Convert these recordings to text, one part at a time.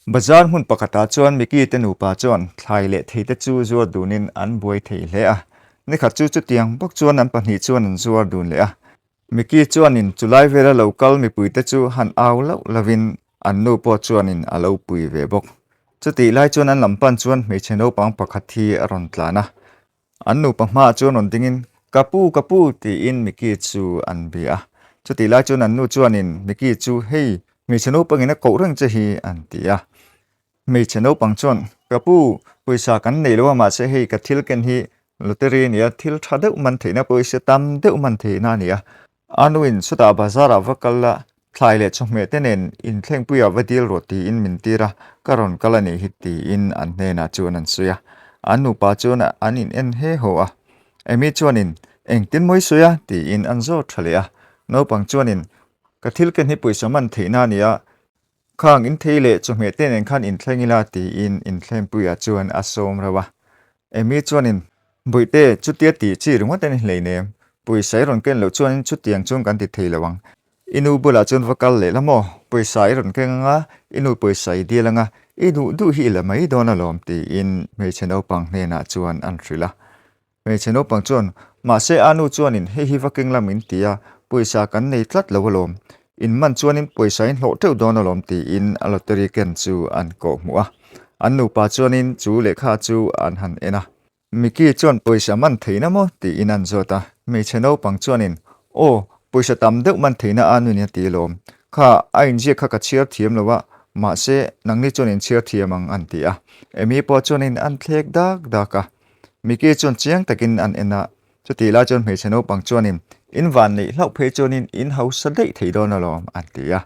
Bazar hmun pakhatah chuan Mickey te nupa chuan thlai leh thei te chu zuar dunin an buai thei hle a. Nikhat chu chutiang bawk chuan an pahnih chuan an zuar dun leh a. Mickey chuanin chulai vela lo kal mipuite chu han au lauh lovin an nu pawh chuanin a lo pui ve bawk. Chutih lai chuan an lam pan chuan hmeichhe naupang pakhat hi a rawn tlan a. An nupa hmaah chuan rawn dingin, Ka pu, ka pu, tiin Mickey chu an bia a. Chutih lai chuan an nu chuanin Mickey chu, Hei, hmeichhe naupangin a koh reng che hi, an ti a. Hmeichhe naupang chuan, Ka pu, pawisa kan nei lo a, mahse hei ka thil ken hi lottery a ni a, thil tha deuh man theihna pawisa tam deuh man theihna a ni a. A nuin chutah bazar-ah va kal la, thlai leh chawhmeh te nen inthlengpuiah va dil rawh tiin min tir a, ka rawn kal a nih hi tiin an hnenah chuan an sawi a. An nupa chuan an in en he haw a. Amy chuanin, Engtin maw i sawi a? tiin an zawt tha leh a. Naupang chuanin, Ka thil ken hi pawisa man theihna a ni a, Khang inthei leh chawhmeh te nen khan inthleng ila tiin inthlengpuiah chuan a sawm reuh a. Amy chuanin, Bawihte, chutia tih chi ringawt a ni hleinem, pawisa i rawn ken loh chuanin chutiang chuan kan ti thei lo ang. I nu bulah chuan va kal leh la maw? Pawisa i rawn keng anga, i nu pawisa i dil anga, i duh duh hi i la mai dawn alawm tiin hmeichhe naupang hnenah chuan an hrilh a. Hmeichhe naupang chuan, Mahse a nu chuanin hei hi va keng lam in ti a, pawisa kan nei tlat lo alawm. In man chuanin pawisa in hlawh teuh dawn alawm tiin a lottery ken chu an kawh hmuh a. An nupa chuanin chu lehkha chu an han en a. Mickey chuan pawisa man theihna maw tiin an zawt a. Hmeichhe naupang chuanin, Aw, pawisa tam deuh man theihna a nuin a ti alawm. Kha, a inziak kha ka chhiar thiam lo a, mahse nangni chuan in chhiar thiam ang an ti a. Amy pawh chuanin an thlek dak dak a. Mickey chuan chiang takin an en a, chutih lai chuan hmeichhe naupang chuanin, In van neih hlauh phei chuanin in hausa daih thei dawn alawm, an ti a.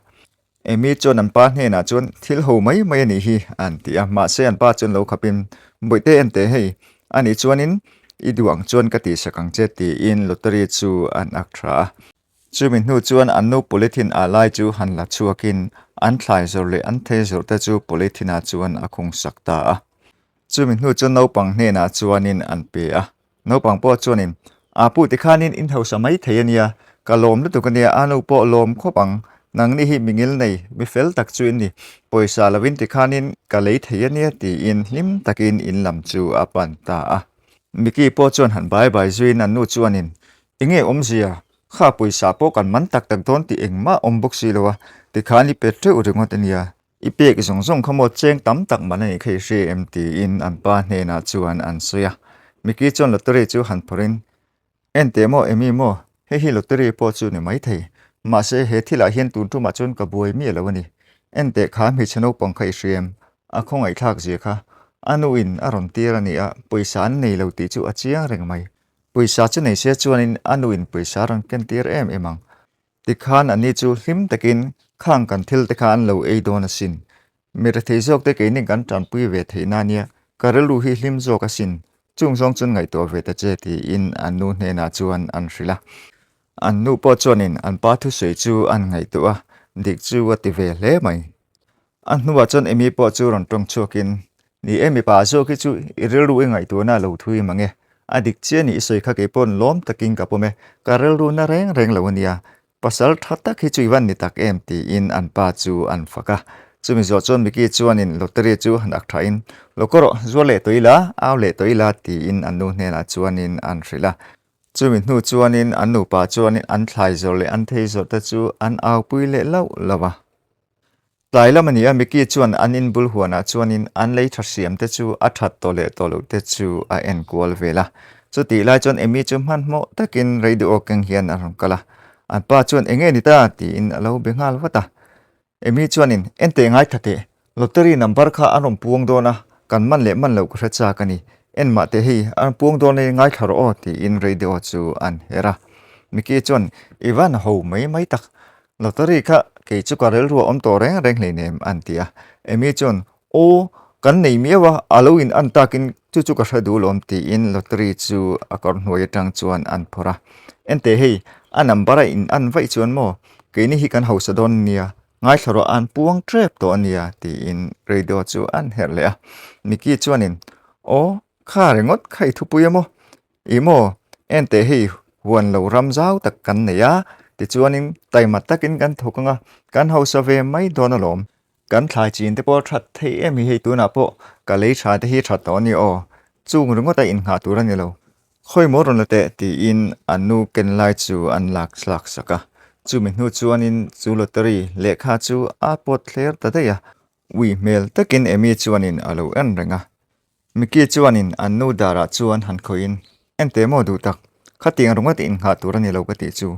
Amy chuan an pa hnenah chuan, Thil ho mai mai a nih hi, an ti a. Mahse an pa chuan lo khapin, Bawihte en teh hei, a nih chuanin i duh ang chuan ka tihsak ang che, tiin lottery chu an ak tha a. Chumi hnu chuan an nu polythene ah lai chu han la chhuakin an thlai zawrh leh an thei zawrh te chu polythene ah chuan a khungsak ta a. Chumi hnu chu naupang hnenah chuanin an pe a, naupang pawh chuanin, A pu tikhanin in hausa mai thei a nia, ka lawm lutuk a nia, a nu pawh lawm khawp ang, nangni hi mi ngil nei, mi fel tak chu in ni, pawisa lovin tikhanin ka lei thei a nia tiin hlim takin in lam chu a pan ta a. Mickey pawh chuan han bai bai zuiin an nu chuanin, Enge awmzia, kha pawisa pawh kan man tak tak dawn tih engmah awm bawk si lo a, tikhan i pe teuh ringawt a nia, I pek zawng zawng kha maw cheng tam tak man a nih kha i hria em tiin an pa hnenah chuan an sawi a. Mickey chuan lottery chu han phawrhin, En teh maw Amy maw, hei hi lottery pawh chu ni maithei. Mahse he thilah hian tun tumah chuan ka buai miah lo a ni. En teh kha hmeichhe naupang kha i hria em? A khawngaihthlak zia kha. A nuin a rawn tir a ni a, pawisa an nei lo tih chu a chiang reng mai. Pawisa chu nei se chuanin a nuin pawisa a rawn ken tir em em ang. Tikhan anni chu hlim takin khang kan thil te kha an lo ei dawn asin. Mi rethei zawk te keini kan tanpui ve theihna ania, ka rilru hi hlim zawk asin, chung zawng chuan ngaihtuah ve ta che tiin an nu hnenah chuan an hrilh a. An nu pawh chuanin an pa thusawi chu an ngaihtuah a, dik chu a ti ve hle mai. A hnuah chuan Amy pawh chu rawn tawng chhuakin, Ni e, mipa zawk hi chu i rilru i ngaihtuahna a lo thui mang e. A dik chiah ni i sawi kha kei pawn lawm takin ka pawm e, ka rilru na reng reng lo a nia. Pasal tha tak hi chu i van ni tak em tiin an pa chu an fak a. Chumi zawh chuan Mickey chuanin lottery chu han ak thain, Lo kaw rawh, zuar leh tawh ila, au leh tawh ila tiin an nu hnenah chuanin an hrilh a. Chumi hnu chuanin an nupa chuanin an thlai zawrh leh an thei zawrh te chu an aupui leh lauh lauh a. Tlai lam a ni a, Mickey chuan an in bul huanah chuanin an lei tha hriam te chu a that tawh leh tawh loh te chu a en kual vel a. Chutih lai chuan Amy chu hmanhmawh takin radio keng hian a rawn kal a. An pa chuan enge ni ta? tiin a lo be nghal vat a. Amy chuanin, En teh ngai tha teh, lottery number kha an rawn puang dawn a, kan man leh man loh ka hre chak a ni. En mah teh hei, an rawn puang dawn e, ngaithla rawh aw, tiin radio chu an her a. Mickey chuan, I van ho mai mai tak, Lottery kha kei chu ka rilru a awm tawh reng reng hleinem an ti a. Amy chuan, Aw, kan nei miau a, a lo in an takin chu chu ka hre duh lawm tiin lottery chu a kawr hnuai atang chuan an phawrh a. Enteh hei, a number a in an vaih chuan maw, keini hi kan hausa dawn nia, ngaithla rawh an puang tep tawh a nia tiin radio chu an herh leh a. Mickey chuanin, Aw, kha ringawt kha i thupui a maw? I maw, enteh hei huan lo ram zau tak kan nei a, tichuanin taima takin kan thawk ang a, kan hausa ve mai dawn alawm. Kan thlai chin te pawh that thei em hi hei tunah pawh ka lei tha te hi that tawh a ni aw. Chung ringawt a innghah tur a ni lo. Khawi maw rawn la teh tiin an nu ken lai chu an lak thlak sak a. Chumi hnu chuanin chu lottery lehkha chu a pawt thler ta daih a. Ui hmel takin Amy chuanin a lo en reng a. Mickey chuanin an nu darah chuan han khawihin, Enteh maw duh tak, khatiang ringawt innghah tur a ni lo ka tih chu.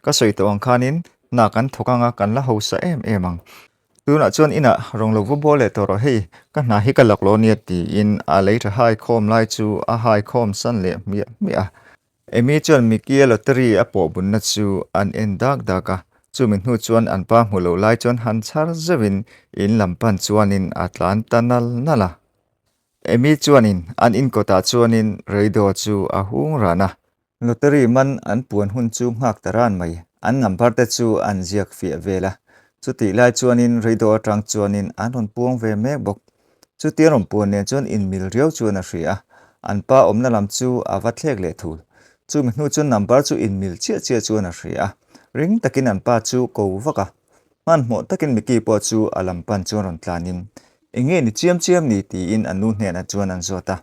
Ka sawi tawh ang khanin hna kan thawk anga kan la hausa em em ang. Tunah chuan inah rawn lo va bawl leh tawh rawh hei, ka hna hi ka lak lo ania tiin a lei tha hai khawm lai chu a hai khawm san leh hmiah hmiah a. Amy chuan Mickey-a lottery a pawh bunna chu an en dak dak a, chumi hnu chuan an pa hmu loh lai chuan han chhar zeuhin in lam pan chuanin a tlan ta nal nal a. Amy chuanin an inkawtah chuanin radio chu a hung ran a. Lottery man an puan hun chu nghak ta ran mai. An number te chu an ziak fiah vel a. Chutih lai chuanin radio atang chuanin an rawn puang ve mek bawk. Chutia rawn puan nen chuan inmil riau chuan a hria a. An pa awmna lam chu a va thlek leh thul. Chumi hnu chuan number chu inmil chiah chiah chuan a hria a. Ring takin an pa chu ko vak a. Hmanhmawh takin Mickey pawh chu a lam pan chuan rawn tlanin, Eng nge ni chiam chiam ni? tiin a nu hnenah chuan an zawt a.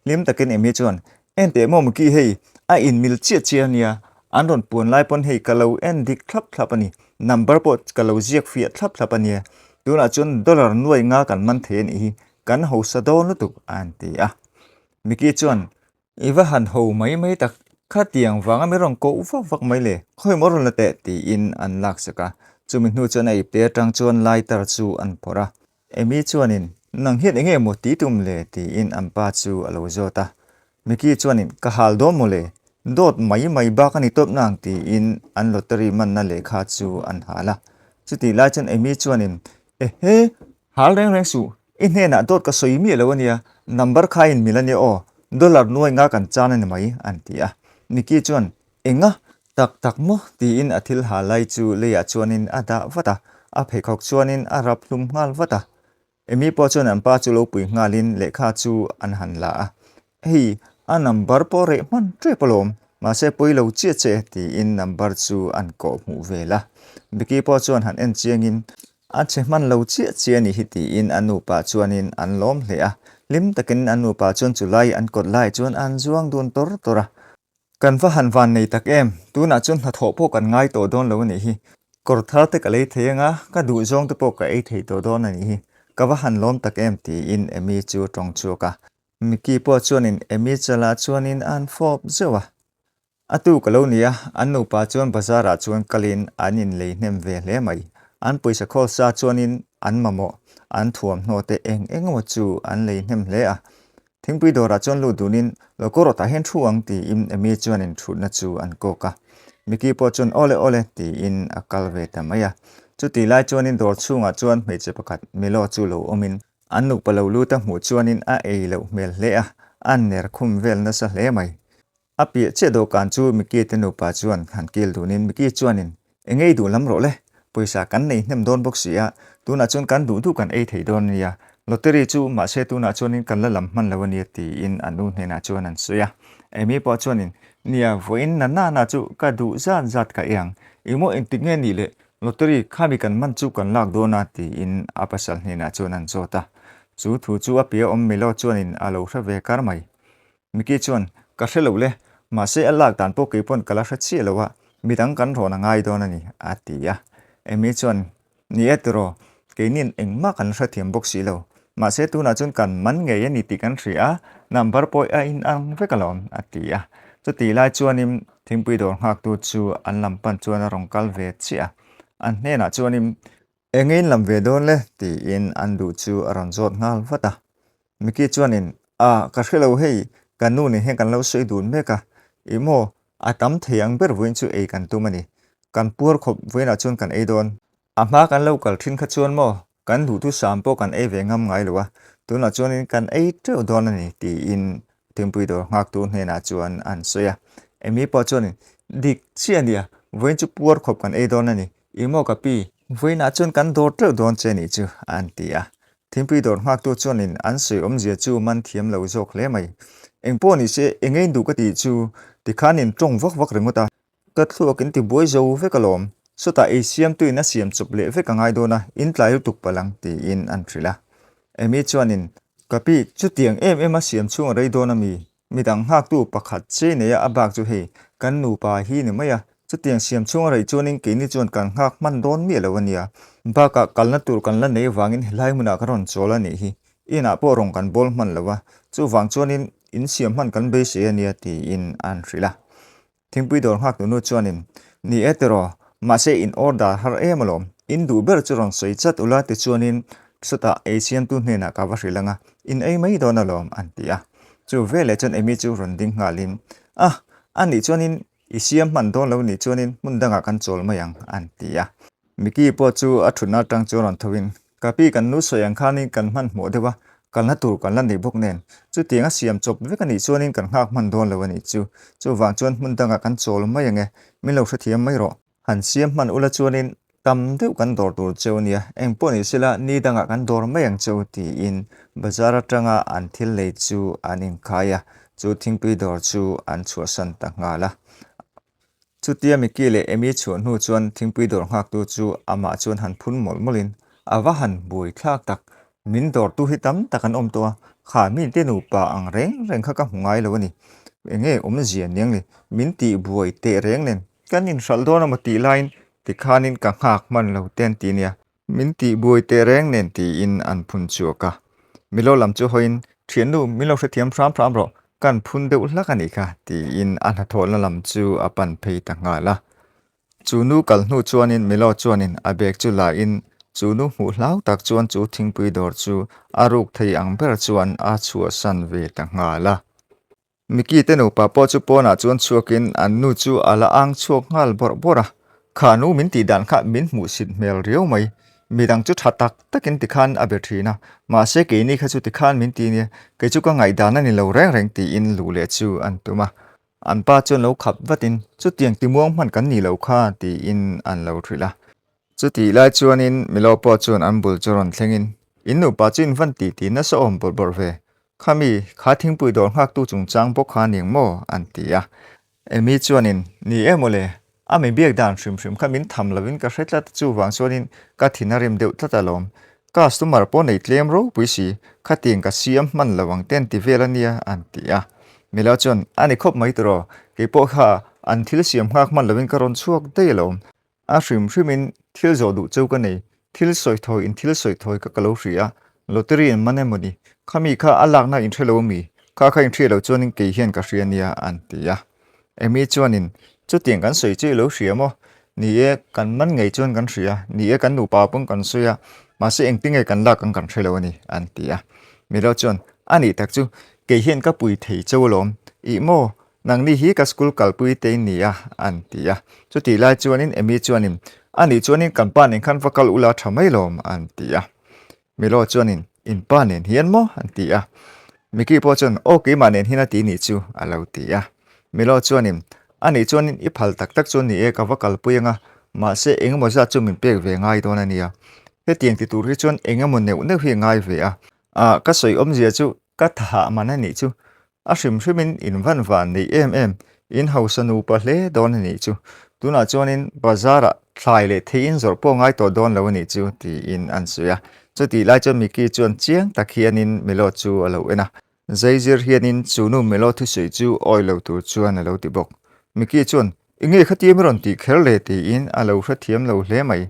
Hlim takin Amy chuan, En teh maw Mickey hei, a inmil chiah chiah a nia, an rawn puan lai pawn hei ka lo en dik thlap thlap a ni, number pawh ka lo ziak fiah thlap thlap a nia, tunah chuan dollar nuai nga kan man thei a nih hi, kan hausa dawn lutuk a an ti a. Mickey chuan, I va han ho mai mai tak, khatiang vanga min rawn koh vak vak mai le, khawi maw rawn la teh tiin an lak sak a, chumi hnu chuan a ipte atang chuan lighter chu an phawrh a, Amy chuanin nang hian enge maw ti tum le tiin an pa chu a lo zawt a, Mickey chuanin ka hal dawn maw le, dawt mai mai bak a ni tawp nang tiin an lottery manna lehkha chu an hal a, chutih lai chuan Amy chuanin ehe Hal reng reng suh, i hnenah dawt ka sawi miah lo ania, number kha in mil ania aw, dollar nuai nga kan chan a ni mai, an ti a. Nicky chuan, Enga? Tak tak maw? tiin a thil ha lai chu leiah chuanin a dah vat a, a pheikhawk chuanin a rap hlum nghal vat a. Amy pawh chuan an pa chu lo pui nghalin lehkha chu an han la a, Hei, a number pawh reh hman tep alawm, mahse pawi lo chiah che, tiin number chu an kawh hmuh vel a. Vicky pawh chuan han en chiangin, A che hman lo chiah chiah a nih hi tiin a nupa chuanin an lawm hle a. Hlim takin an nupa chuan chulai an kawt lai chuan an zuang dun tawr tawr a. Kan va han van nei tak em, tunah chuan hnathawh pawh kan ngai tawh dawn lo a nih hi. Kawr thar te ka lei thei anga, ka duh zawng te pawh ka ei thei tawh dawn a nih hi. Ka va han lawm tak em tiin Amy chu a tawng chhuak a. Mickey pawh chuanin Amy chalah chuanin an fawp zeuh a. A tu ka lo ni a, an nupa chuan bazar ah chuan kalin an inlei hnem ve hle mai. An pawisa khawl sa chuanin an mamawh, an thuamhnaw te eng eng emaw chu an lei hnem hle a. Thingpui dawrah chuan lut dunin, Lo kawr rawh tah hian thu ang tiin Amy chuan inthutna chu an kawk a. Mickey pawh chuan Awle awle tiin a kal ve ta mai a. Chutih lai chuanin dawr chhungah chuan hmeichhe pakhat Milo chu lo awmin an nupa lo lut a hmuh chuanin a ei loh hmel hle a, a ner khum vel nasa hle mai. A piah chiah dawhkan chu Mickey te nupa chuan han kil dunin Mickey chuanin, Eng ei duh lam rawh le, pawisa kan nei hnem dawn bawk si a, tunah chuan kan duh duh kan ei thei dawn a nia, lottery chu mahse tunah chuanin kan la lam hman lo a nia tiin a nu hnenah chuan an sawi a. Amy pawh chuanin, Nia, vawiin na na na chu ka duh zat zat ka ei ang, engmaw engtik nge nih le, lottery khami kan man chu kan lak dawn a tiin a pasal hnenah chuan an zawt a. Chu thu chu a piah awm Milo chuanin a lo hre ve kar mai. Mickey chuan, Ka hre lo le, mahse a lak dan pawh kei pawn ka la hre chiah lo a, midang kan rawn a ngai dawn a ni, a ti a. Amy chuan, Ni e tiraw, keini'n engmah kan hrethiam bawk si lo, mahse tunah chuan kan man ngei a ni tih kan hria a, number pawh a inang vek alawm, a ti a. Chutih lai chuanin thingpui dawr nghaktu chu an lam pan chuan a rawn kal ve chiah a, an hnenah chuanin, Eng in lam ve dawn le? tiin an duh chu a rawn zawt nghal vat a. Mickey chuanin, A, ka hre lo hei, ka nu nen hian kan lo sawi dun mek a. Ih maw, a tam thei ang ber vawiin chu ei kan tum a ni. Kan puar khawp vawiinah chuan kan ei dawn. A hma kan lo kal thin kha chuan maw, kan duhthusam pawh kan ei ve ngam ngai lo a, tunah chuanin kan ei teuh dawn a ni, tiin Thingpui dawr nghaktu hnenah chuan an sawi a. Amy pawh chuanin, Dik chiah a nia, vawiin chu puar khawp kan ei dawn a ni. Ih maw ka pi, vawiinah chuan kan dawr teuh dawn che nih chu, an ti a. Thingpui dawr nghaktu chuanin an sawi awmzia chu man thiam lo zawk hle mai. Eng pawh ni se, eng ein duh ka tih chu, tikhan in tawng vak vak ringawt a. Ka thluak in ti buai zo vek alawm. Sawtah ei siamtuin a siam chawp leh vek a ngai dawn a, in tlai lutuk palh ang, tiin an hrilh a. Amy chuanin, Ka pi, chutiang em em a siam chhung a rei dawn a mi? Midang nghaktu pakhat chei nei a a bak chu hei, kan nupa hi ni mai a, chutiang siam chhung a rei chuanin keini chuan kan nghak hman dawn miah lo a nia. Bakah kalna tur kan la nei avangin helai hmunah ka rawn chawl a nih hi, inah pawh rawn kan bawl hman lo a, chuvang chuanin in siam hman kan beisei a nia tiin an hrilh a. Thingpui dawr nghak tunu chuanin, Ni e tiraw, mahse in order har em alawm, in duh ber chu rawn sawi chat ula tichuanin sawtah ei siamtu hnenah ka va hrilh ang a, in ei mai dawn alawm an ti a. Chu veleh chuan Amy chu rawn ding nghalin, Ah, a nih chuanin i siam hman dawn lo nih chuanin hmun dangah kan chawl mai ang an ti a. Mickey pawh chu a thutna atang chuan rawn tho in, Ka pi kan nu sawi ang khanin kan hmanhmawh deuh a, kalna tur kan la nei bawk nen. Chutiang a siam chawp vek a nih chuanin kan nghak hman dawn lo a nih chu. Chuvang chuan hmun dangah kan chawl mai ang e, min lo hrethiam mai rawh. Han siam hman ula chuanin tam deuh kan dawr tur cheu a nia, eng pawh ni sela ni dangah kan dawr mai ang cheu tiin bazar atanga an thil lei chu an inkhai a, chu thingpui dawr chu an chhuahsan ta nghal a. Chutia Mickey leh Amy chhuah hnu chuan thingpui dawr nghaktu chu amah chuan han phun mawlh mawlhin, A va han buai thlak tak, min dawrtu hi tam tak an awm tawh a, kha mite nupa ang reng reng kha ka hmu ngai lo a ni. Enge awmzia niang le, min tih buai teh reng nen kan inhralh dawn emaw tih laiin tikhanin ka nghak hman lo te an ti nia. Min tih buai teh reng nen tiin an phun chhuak a. Milo lam chu hawiin, Thiannu, min lo hrethiam hram hram rawh, kan phun deuh hlak a nih kha, tiin a hnathawhna lam chu a pan phei ta nghal a. Chu nu kal hnu chuanin Milo chuanin a bag chu la in chu nu hmuh hlau tak chuan chu thingpui dawr chu a ruk thei ang ber chuan a chhuahsan ve ta nghal a. Mickey te nupa pawh chu pawnah chuan chhuakin an nu chu a la ang chhuak nghal bawrh bawrh a, Kha nu min tih dan kha min hmuhsit hmel riau mai, midang chu tha tak takin tikhan a be thin a, mahse keini kha chu tikhan min ti nia, kei chu ka ngaihdan a ni lo reng reng tiin luh leh chu an tum a. An pa chuan lo khap vatin, Chutiang timuang hman kan nih loh kha tiin an lo hrilh a. Chutih lai chuanin Milo pawh chuan an bul chu rawn thlengin, In nupa chu in van tih tih nasa awm bawrh bawrh ve, Khami, kha thingpui dawr nghaktu chungchang bawk kha ning maw? an ti a. Amy chuanin, Ni e mawle, a mi biak dan hrim hrim kha min tham lovin ka hre tlat a, chuvang chuanin ka thin a rim deuh tlat alawm. Customer pawh nei tlem ropui si, khatiang ka siam hman lo ang te an ti vel a nia, an ti a. Mila chuan, A ni khawp mai tiraw, keipawh kha an thil siam nghak hman lovin ka rawn chhuak daih alawm. A hrim hrimin thil zawh duh cheu ka nei, thil sawi thawi in thil sawi thawi ka ka lo hria a, lottery an man emaw ni, khami kha a lakna in hre lo ami, kha kha in hria lo chuanin kei hian ka hria nia an ti a. Amy chuanin, Chutiang kan sawi chu i lo hria maw? Ni e, kan man ngei chuan kan hria, ni e kan nupa pawn kan sawi a, mahse engtinge kan lak ang kan hre lo a ni an ti a. Milo chuan, A nih tak chu, kei hian ka pui thei cheu alawm, ih maw, Nangni hi ka school kalpui te in ni a, an ti a. Chutih lai chuanin Amy chuanin, A nih chuanin kan pa nen khan va kal ula tha mai lawm, an ti a. Milo chuanin, In pa nen hian maw? an ti a. Mickey pawh chuan, Aw keimah nen hian a ti nih chu, a lo ti a. Milo chuanin, A nih chuanin i phal tak tak chuan ni e, ka va kalpui ang a, mahse engemaw zat chu min pek ve ngai dawn a nia. Hetiang ti tur hi chuan engemaw neuh neuh hi a ngai ve a. Ah, ka sawi awmzia chu ka thah man a nih chu. A hrim hrimin in van van nei em em, in hausa nupa hle dawn a nih chu. Tunah chuanin bazarah thlai leh thei in zawrh pawh ngai tawh dawn lo a nih chu, tiin an sawi a. Chutih lai chuan Mickey chuan chiang tak hianin Melo chu a lo en a. Zaizir hianin chu nu Melo thusawi chu awi lo tur chuan a lo ti bawk. Mickey chuan, Enge khatia mi rawn tih kher le? tiin a lo hrethiam lo hle mai.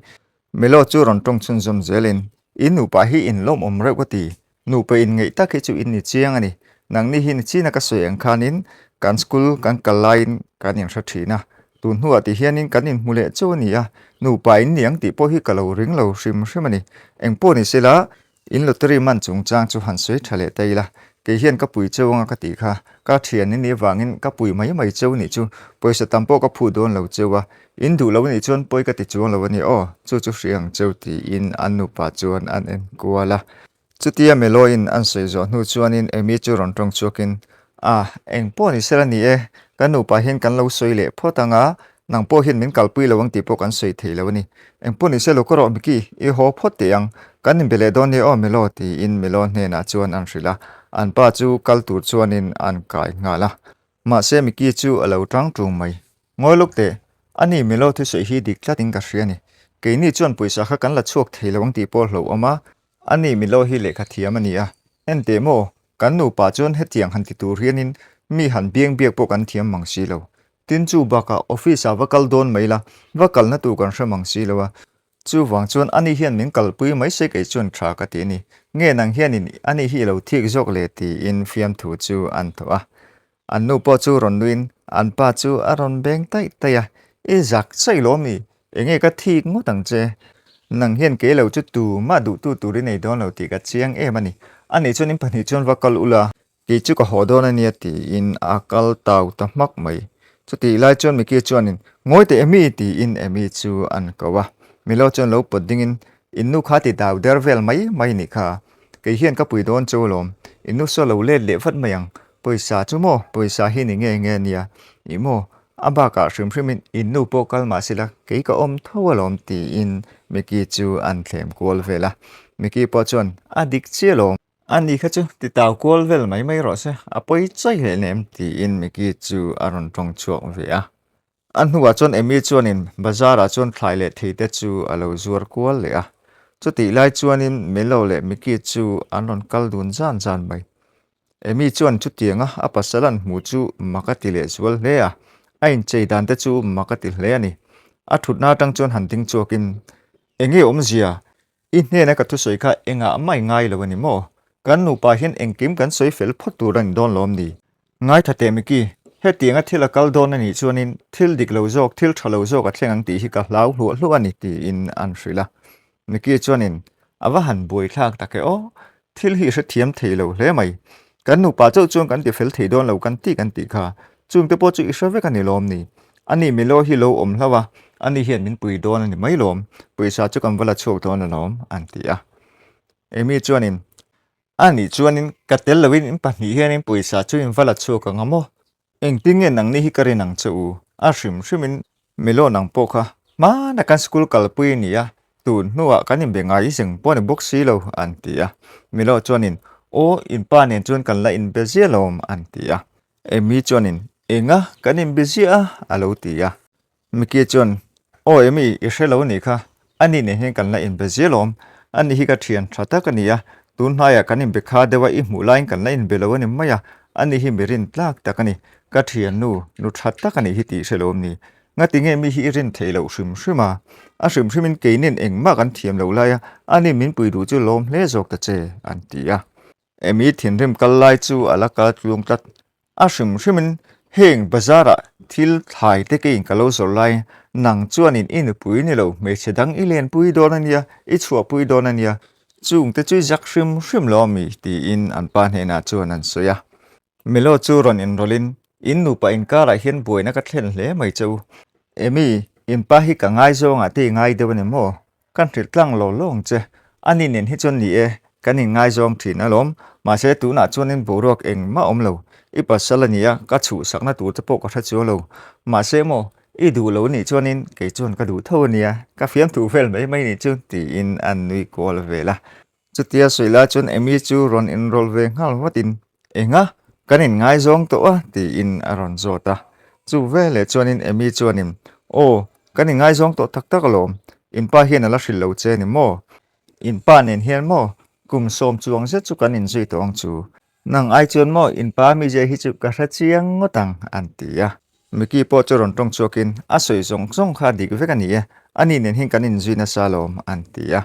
Melo chu rawn tawng chhunzawm zelin, In nupa hi in lawmawm reuh ka ti. Nupa in ngeih tak hi chu in ni chiang a ni. Nangni hi ni china ka sawi ang khanin kan school kan kal laiin kan inhre thin a. Tun hnuah ti hianin kan inhmu leh chauh a ni a, nupa in ni ang tih pawh hi ka lo ring lo hrim hrim a ni. Engpawh ni sela, in lottery man chungchang chu han sawi tha leh ta ila. Kei hian ka pui cheu anga ka tih kha, ka thian in nih avangin ka pui mai mai cheu nih chu pawisa tam pawh ka phuh dawn lo cheu a, in duh lo nih chuan pawi ka ti chuang lo a ni aw, chu chu hria ang cheu tiin an nupa chuan an en kual a. Chutia Meloin an sawi zawh hnu chuanin Amy chu rawn tawng chhuakin, Ah, eng pawh ni sela ni e, kan nupa hian kan lo sawi leh phawt ang a, nang pawh hian min kalpui lo ang tih pawh kan sawi thei lo a ni. Eng pawh ni sela ka rawh Mickey, i haw phawt teh ang, kan inbe leh dawn nia aw Melo tiin Melo hnenah chuan an hrilh a, an pa chu kal tur chuanin an kai nghal a. Mahse Mickey chu a lo tang tung mai. Ngawi lawk teh. Ani Milo thusawi hi dik tlatin ka hria a ni. Keini chuan pawisa kha kan la chhuak thei lo ang tih pawh hlauhawm a. Ani Milo hi lehkha thiam a ni a. Enteh maw, kan nupa chuan hetiang han ti tur hianin mi han biang biak pawh kan thiam mang si lo. Tin chu bakah office ah va kal dawn mai la, va kalna tur kan hre mang si lo a. Chuvang chuan ani hian min kalpui mai se kei chuan tha ka ti a ni. Nge nang hianin ani hi i lo thik zawk le tiin fiamthu chu an thawh a. An nu pawh chu rawn nuiin an pa chu a rawn beng taih taih a, I zak chaih lo mi? Enge ka thik ngawt ang che? Nang hian kei lo chu tumah duhtu tur i nei dawn lo tih ka chiang em a ni. Ani chuan in pahnih chuan va kal ula, kei chu ka haw dawn a nia tiin a kal tau ta hmak mai. Chutih lai chuan Mickey chuanin, Ngawi teh Amy tiin Amy chu an ko a. Milo chuan lo pawt dingin, In nu kha ti dau der vel mai mai nih kha. Kei hian ka pui dawn chu alawm. In nu saw lo let leh vat mai ang. Pawisa chu maw? Pawisa hi ni nge nge nia. Ih maw? A bakah hrim hrimin in nu pawh kal mah sela kei ka awm tho alawm tiin Mickey chu an thlem kual vel a. Mickey pawh chuan, A dik chiah alawm. A ni kha chu ti tau kual vel mai mai rawh se, a pawi chaih hle nem tiin Mickey chu a rawn tawng chhuak ve a. A hnuah chuan Amy chuanin bazar-ah chuan thlai leh thei te chu a lo zuar kual leh a. Chutih lai chuanin Melo leh Mickey chu an rawn kal dun zan zan mai. Amy chuan chutianga a pasal an hmuh chu mak a ti leh zual hle a, a inchei dan te chu mak a ti hle a ni. A thutna atang chuan han ding chhuakin, Enge awmzia? I hnena ka thusawi kha engah mai ngai lo a ni maw? Kan nupa hian engkim kan sawi fel phawt tur a ni dawn lawm ni? Ngaitha teh Mickey, hetianga thil a kal dawn a nih chuanin thil dik lo zawk, thil tha lo zawk a thleng ang tih hi ka hlau hluah hluah a ni tiin an hrilh a. Mickey chuanin, A va han buaithlak tak e aw, Thil hi i hrethiam thei lo hle mai. Kan nupa chauh chuan kan tifel thei dawn lo kan tih kan tih kha. Chungte pawh chu i hre vek a ni lawm ni? Ani Milo hi lo awm hlauh a, ani hian min pui dawn a ni mai lawm. Pawisa chu kan va la chhuak dawn alawm, an ti a. Amy chuanin, A nih chuanin ka tel loin in pahnih hianin pawisa chu in va la chhuak ang a maw? Engtin nge nangni hi ka rin ang che u? A hrim hrimin Milo nang pawh kha hmana kan school kalpui a ni a, tun hnuah kan inbe ngai zeng pawh a ni bawk si lo, an ti a. Milo chuanin, Aw, in pa nen chuan kan la inbe ziah lawm, an ti a. Amy chuanin, Enga, kan inbe ziah a, a lo ti a. Mickey chuan, Aw Amy, i hre lo nih kha. Ani nen hian kan la inbe zial awm. Ani hi ka thian tha tak a ni a, tun hnaiah kan inbe kha deuh a, i hmuh laiin kan la inbe lo a ni mai a. Ani hi mi rin tlak tak a ni. Ka thiannu, nu tha tak a nih hi tih i hre lo awm ni. Ngati nge mi hi i rin theih loh hrim hrim a? A hrim hrimin keinin engmah kan thiam loh lai a, ani min pui duh chu lawm hle zawk ta che, an ti a. Amy thinrim kal lai chu a la kal tlung tlat. A hrim hrimin heng bazar-ah thil thlai te keiin ka lo zawrh lai, nang chuanin i nupui ni lo, hmeichhe dang i lenpui dawn a nia, i chhuahpui dawn a nia, chungte chu i zak hrim hrim lo ami? tiin an pa hnenah chuan an sawi a. Melo chu rawn inrawlhin, In nupa inkarah hian buaina ka thlen hle mai che u. Amy, in pa hi ka ngaizawngah te i ngai deuh a ni maw? Kan hrilh tlang lo lo ang che. Ani nen hi chuan ni e, kan inngaizawng thin alawm. Mahse tunah chuanin boruak engmah awm lo. I pasal a ni a, ka chhuhsakna tur te pawh ka hre chuang lo. Mahse maw, i duh lo nih chuanin kei chuan ka duh tho a nia, ka fiamthu vel mai mai nih chu tiin an nui kual vel a. Chutia sawi lai chuan Amy chu rawn inrawlh ve nghal vatin, Enga? Kan inngaizawng tawh a? tiin a rawn zawt a. Chu veleh chuanin Amy chuanin, Aw, kan inngaizawng tawh tak tak alawm. In pa hian a la hrilh lo che ni maw? In pa nen hian maw? Kum sawm chuang zet chu kan inzui tawh ang chu. Nang ai chuan maw in pa mizia hi chu ka hre chiang ngawt ang, an ti a. Mickey pawh chu rawn tawng chhuakin, A sawi zawng zawng kha dik vek a ni e, ani nen hian kan inzui nasa alawm, an ti a.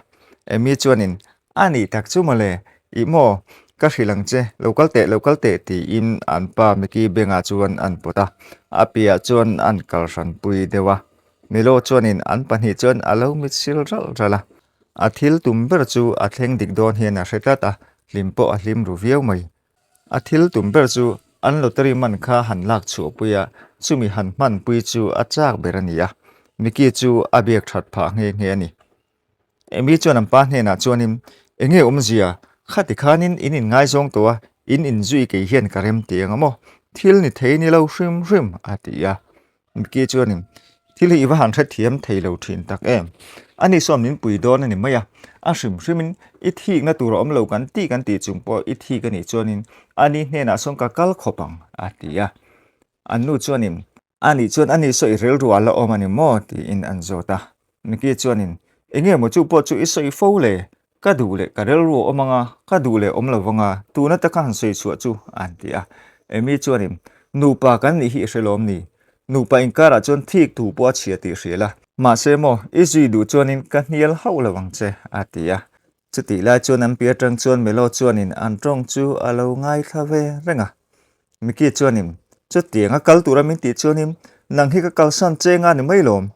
Amy chuanin, A nih tak chu mawle, ih maw, ka hrilh ang che, lo kal teh, lo kal teh, tiin an pa Mickey bengah chuan an pawt a, a piah chuan an kal hranpui deuh a. Milo chuanin an pahnih chuan a lo mit sil ralh ralh a. A thil tum ber chu a thleng dik dawn hian a hre tlat a, hlim pawh a hlim ru viau mai. A thil tum ber chu an lottery man kha han lak chhuahpui a, chumi han hmanpui chu a chak ber a ni a, Mickey chu a biak that phah nghe nghe a ni. Amy chuan an pa hnenah chuanin, Enge awmzia, khati khanin in inngaizawng tawh a, in inzui kei hian ka rem ti ang a maw? Thil ni thei ni lo hrim hrim, a ti a. Mickey chuanin, Thil hi i va han hrethiam thei lo thin tak em? Ani sawn min pui dawn a ni mai a, a hrim hrimin i thikna tur a awm lo kan tih kan tih chung pawh i thik a nih chuanin ani hnenah sawn ka kal khawp ang, a ti a. An nu chuanin. Anih chuan ani saw i rilru a la awm a ni maw? tiin an zawt a. Mickey chuanin, Enge maw chu pawh chu i sawi fo le? Ka duh leh ka rilru a awm anga, ka duh leh awm lo vanga, tuna taka han sawi chhuah chu, an ti a. Amy chuanin, Nupa kan nih hi i hre lawm ni? Nupa inkarah chuan thik thu pawh a chhia tih hria la. Mahse maw, i zui duh chuanin ka hnial hauh lo ang che, a ti a. Chutih lai chuan an pi atang chuan Melo chuanin an tawng chu a lo ngaithla ve reng a. Mickey chuanin, Chutiang a kal tura min tih chuanin nang hi ka kalsan che nga ni mai lawm.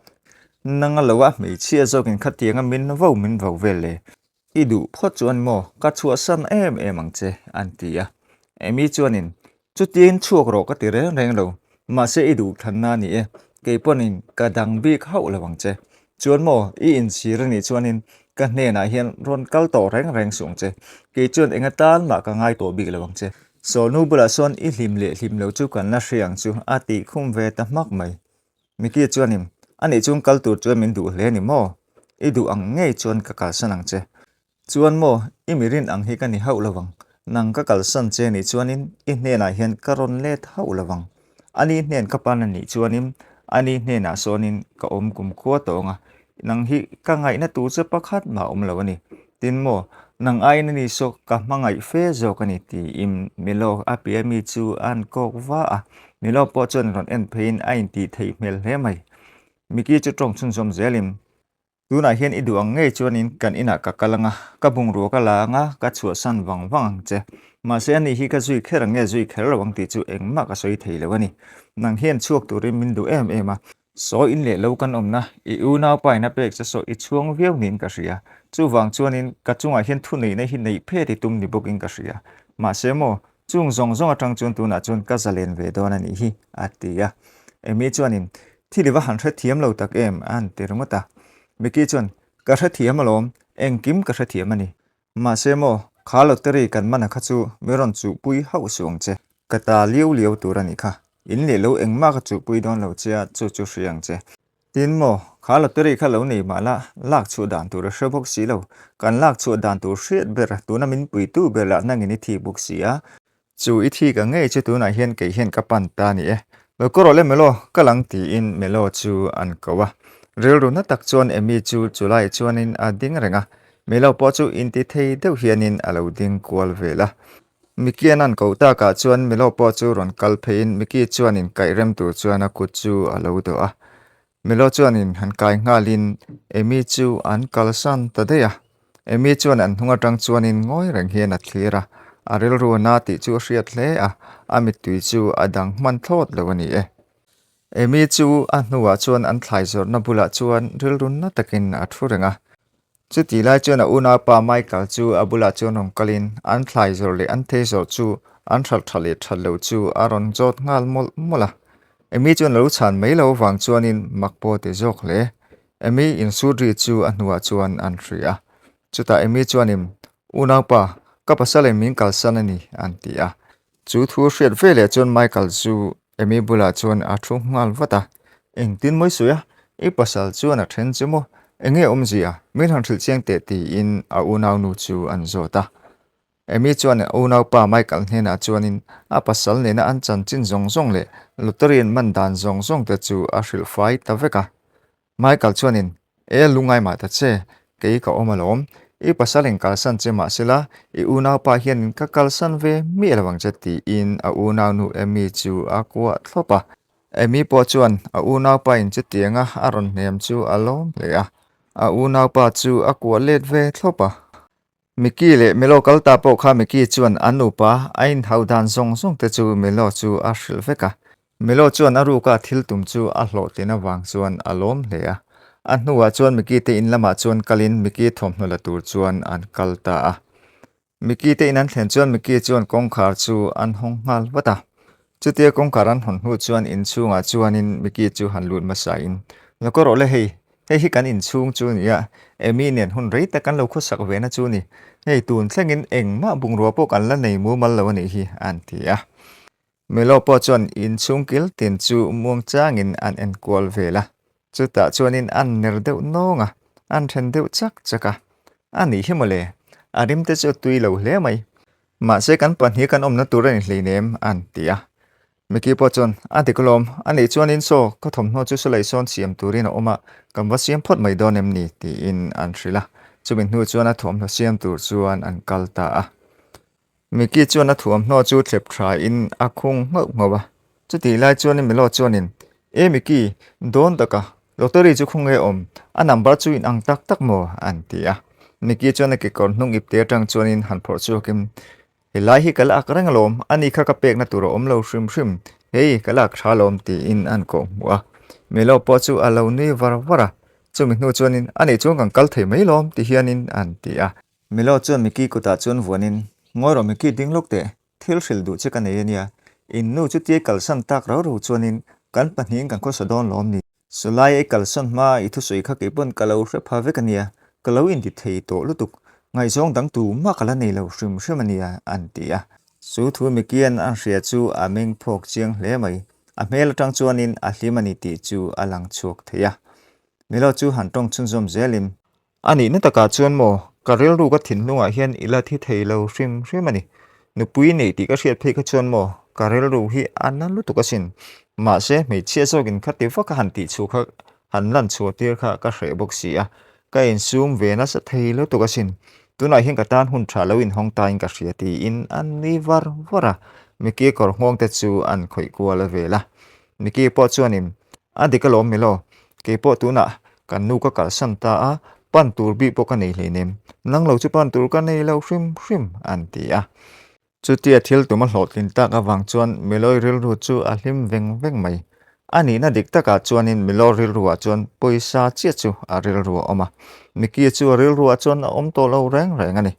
Nang a lo a hmeichhia zawkin khatianga min vo min vo vel le. I duh phawt chuan maw ka chhuahsan em em ang che, an ti a. Amy chuanin, Chutiangin chhuak rawh ka ti reng reng lo, mahse i duh thlanna a ni e, kei pawnin ka dang bik hauh lo ang che. Chuan maw, i inchhir a nih chuanin ka hnenah hian rawn kal tawh reng reng suh ang che, kei chuan eng atan mah ka ngai tawh bik lo ang che. Sawlnu bulah sawn i hlim leh hlim lo chu kan la hria ang chu a tih khum ve ta hmak mai. Mickey chuanin, Anih chuan kal tur chuan min duh hle a ni maw? I duh ang ngei chuan ka kalsan ang che. Chuan maw, i mirin ang hi ka ni hauh lo vang. Nang ka kalsan che nih chuanin i hnenah hian ka rawn let hauh lo vang. Ani hnen ka pan a nih chuanin ani hnenah sawnin ka awm kum khua tawng a, nang hi ka ngaihna tur che pakhat mah awm lo a ni. Tin maw, nang aiin ani saw ka hmangaih fe zawk a ni tiin Milo a pia mi chu a han kawk va a. Milo pawh chuan rawn en pheiin a intih theih hmel hle mai. Mickey chu tawng chhunzawm zelin Tunah hian i duh ang ngei chuanin kan inah ka kal anga, ka bungrua ka la anga, ka chhuahsan vang vang ang che. Mahse ani hi ka zui kher ang nge zui kher lo ang tih chu engmah ka sawi thei lo a ni. Nang hian chhuak turin min duh em em a. Saw in leh lo kan awmna, i unaupa in a pek che saw i chhuang viau niin ka hria. Chuvang chuanin ka chungah hian thuneihna hi neih phet i tum ni bawkin ka hria. Mahse maw, chung zawng zawng atang chuan tunah chuan ka zalen ve dawn a nih hi, a ti a. Amy chuanin, Thil i va han hrethiam lo tak em? a han ti ringawt a. Mickey chuan, Ka hrethiam alawm, engkim ka hrethiam a ni. Mahse maw, kha lottery kan man a kha chu mi rawn chuhpui hauh suh ang che. Ka ta liau liau tur a nih kha. In leh lo engmah ka chuhpui dawn lo che a, chu chu hria ang che. Tin maw, kha lottery kha lo nei mah la, lak chhuah dan tur a hre bawk si lo. Kan lak chhuah dan tur hriat ber, tuna min puitu ber lah nangin i thik bawk si a. Chu i thi ka ngei chu tunah hian kei hian ka pan ta ni e. Lo kawr rawh le Melo, ka lang tiin Melo chu an ko a. Rilru na tak chuan Amy chu chulai chuanin a ding reng a, Melo pawh chu inti thei deuh hianin a lo ding kual vel a. Mickey-an an koh takah chuan Melo pawh chu rawn kal pheiin Mickey chuan inkaih rem tur chuan a kut chu a lo dawh a. Melo chuanin han kai nghalin Amy chu an kalsan ta daih a. Amy chuan an hnung atang chuanin ngawi reng hian a thlir a, a rilru a na tih chu a hriat hle a, a mittui chu a dang hman thlawt lo a ni e. Amy chu a hnuah chuan an thlai zawrhna bulah chuan rilru na takin a thu reng a. Chutih lai chuan a unaupa Michael chu a bulah chuan rawn kalin an thlai zawrh leh an thei zawrh chu an hralh tha leh that lo chu a rawn zawt nghal mawlh mawlh a. Amy chuan lo chhan mai lo avang chuanin mak pawh a ti zawk hle. Amy insut ri chu a hnuah chuan an hria a. Chutah Amy chuanin, Unaupa, ka pasal in min kalsan a ni, an ti a. Chu thu hriat veleh chuan Michael chu Amy bulah chuan a thu nghal vat a, Engtin mawi sawi a, i pasal chuan a then che maw? Enge awmzia? Min han hrilh chiang teh tiin a unaunu chu an zawt a. Amy chuan a unaupa Michael hnenah chuanin a pasal nena an chanchin zawng zawng leh lottery an man dan zawng zawng te chu a hrilh fai ta vek a. Michael chuanin, E lungai mah ta che, kei ka awm alawm. I pasal in kalsan che mah sela, i unaupa hianin ka kalsan ve miah lo ang che tiin a unaunu Amy chu a kuah thlawp a. Amy pawh chuan a unaupa in chutianga a rawn hnem chu a lawm hle a, a unaupa chu a kuah let ve thlawp a. Mickey leh Melo kal ta pawh kha Mickey chuan an nupa a inhau dan zawng zawng te chu Melo chu a hrilh vek a. Melo chuan a ruka thil tum chu a hlawhtlin avang chuan a lawm hle a. A hnuah chuan Mickey te in lamah chuan kalin Mickey thawmhnaw la tur chuan an kal ta a. Mickey te in an thlen chuan Mickey chuan kawngkhar chu an hawng nghal vat a. Chutia kawngkhar an hawn hnu chuan inchhungah chuanin Mickey chu han lut hmasa in, Lo ka rawh le hei, hei hi kan inchhung chu nia, Amy nen hun rei tak kan lo khawsak ve na chu ni, hei tun thlengin engmah bungrua pawh kan la nei mumal lo a nih hi, an ti a. Melo pawh chuan inchhung kil tin chu muang changin an enkual vel a, chutah chuanin an ner deuh nawng a, an then deuh chak chak a, A nih hi mawle, a rim te chu a tui lo hle mai. Mahse kan pahnih kan awmna tur a ni hleinem, an ti a. Mickey pawh chuan, A dik alawm, a nih chuanin saw ka thawmhnaw chu silai sawn siam turin a awm a, kan va siam phawt mai dawn em ni? tiin an hrilh a. Chumi hnu chuan a thuamhnaw siam tur chuan an kal ta a. Mickey chuan a thuamhnaw chu thlep thain a khung nghauh nghauh a. Chutih lai chuanin Melo chuanin, E Mickey, dawn taka, lottery chu khawnge awm, a number chu in ang tak tak maw? an ti a. Mickey chuan a kekawr hnung ipte atang chuanin han phawrh chhuakin, Helai hi ka la ak reng alawm, ani kha ka pekna tur a awm lo hrim hrim, hei ka la ak tha alawm tiin an kawh hmuh a. Melo pawh chu a lo nui var var a, chumi hnu chuanin ani chuan kan kal thei mai lawm ti hianin an ti a. Melo chuan Mickey kutah chuan vuanin, Ngawi rawh Mickey ding lawk teh, thil hrilh duh che ka nei ania, in nu chu tia kalsan tak rau rau chuanin kan pahnihin kan khawsa dawn lawm ni? Sawlai ei kalsawn hma i thusawi kha kei pawn ka lo hre pha vek ania, ka lo inti thei tawh lutuk, ngaihzawng dang tumah ka la nei lo hrim hrim ania an ti a. Chu thu Mikian a hria chu a meng phawk chiang hle mai, a hmel atang chuanin a hlim a ni tih chu a lang chhuak thei a. Milo chu han tawng chhunzawm zelin. A nihna takah chuan maw, ka rilru ka thinlungah hian i la thi thei lo hrim hrim a ni. Nupui neih tih ka hriat phei kha chuan maw, ka rilru hi a na lutuk asin. Mahse, hmeichhia zawkin kha ti vaka han tih chhuah kha, han lan chhuah tir kha ka hreh bawk si a. Ka insum ve nasa thei lutuk asin. Tunah hian ka tan hun tha lo inhawng tain ka hria tiin a nui var var a. Mickey kawr nghawng te chu an khawih kual a vel a. Mickey pawh chuanin, A dik alawm Milo, keipawh tunah Kan nu ka kalsan ta a, pan tur bik pawh ka nei hleinem, nang lo chu pan tur ka nei lo hrim hrim, an ti a. Chutia thil tum a hlawhtlin tak avang chuan Miloy rilru chu a hlim veng veng mai. A nihna dik takah chuanin Milo rilruah chuan pawisa chiah chu a rilru a awm a, Mickey chu a rilruah chuan a awm tawh lo reng reng a ni.